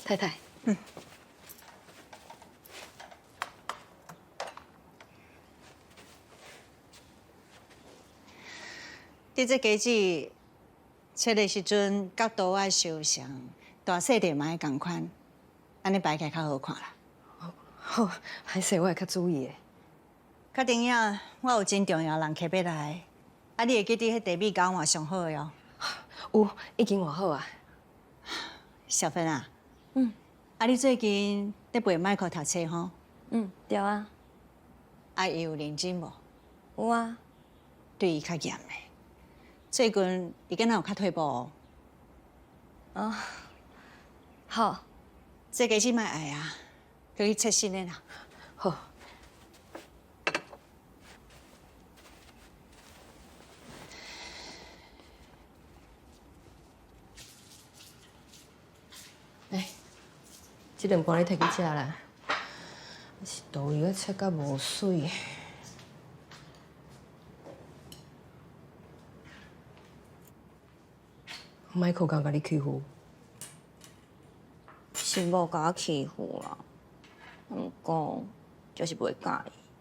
太太。嗯。你這果子切的時陣角度愛相像，大細塊嘛愛仝款，按呢擺起來較好看啦。好，歹勢我會較注意的。較重要，我有真重要人客欲來，啊，你會記得彼茶米共我換上好的哦。有，已經換好啊。小芬啊，啊，你最近咧陪麥克讀冊吼？嗯，對啊。啊，伊有認真無？有啊。對伊較嚴的。最近伊敢若有較退步哦？哦，好。這果子莫愛啊，閣去切新的啦。好。來，這兩盤你提去食啦。是刀魚切甲無媠。麥克敢共你欺負？是無共我欺負啦，毋過就是袂佮意。